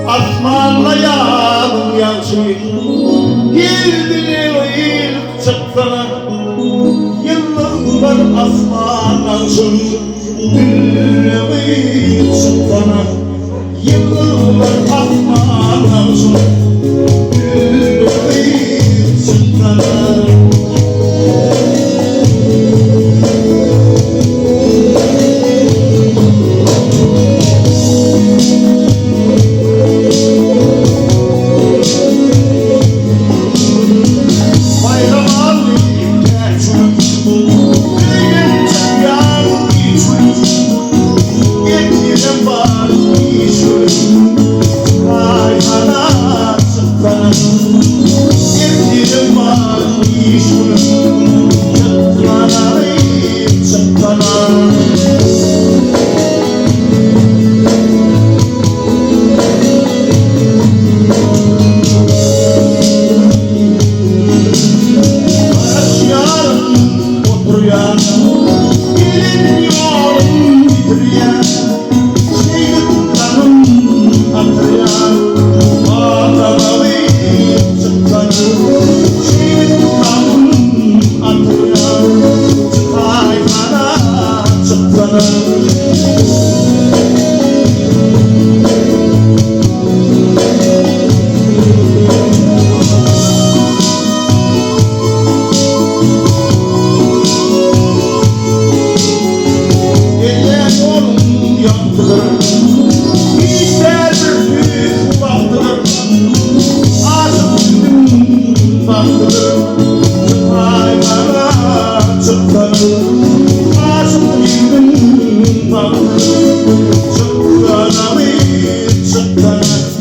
Asmanda ýazyň ýagşy, Geldi gyz çyksana. Ýyldyzlar asman nagşy, Gülle gyz çyksana. Ýyldyzlar asman nagşy, Gülle gyz çyksana. Baýram aldy täç Öýden çykýan giç gün. Ertirem bar iş gün. Çaýhana çyksana. Ertirem bar iş gün. Çyksana çyksana. Garaşýaryn, oturýan, Gelen ýolum bitirýän, Şeýdip daňym atyrýan, Atamaly çyksan, Şeýdip daňym atyrýan, Çykaýsana, çyksana. Gelýän ýoluň ýagtydyr, Hiç däl bir tüýs bagtydyr, Aşyk ýüzüň bagtydyr, Çykaýmaga çyksana, Aşyk ýüzüň bagtydyr, Çyksana gyz, çyksana.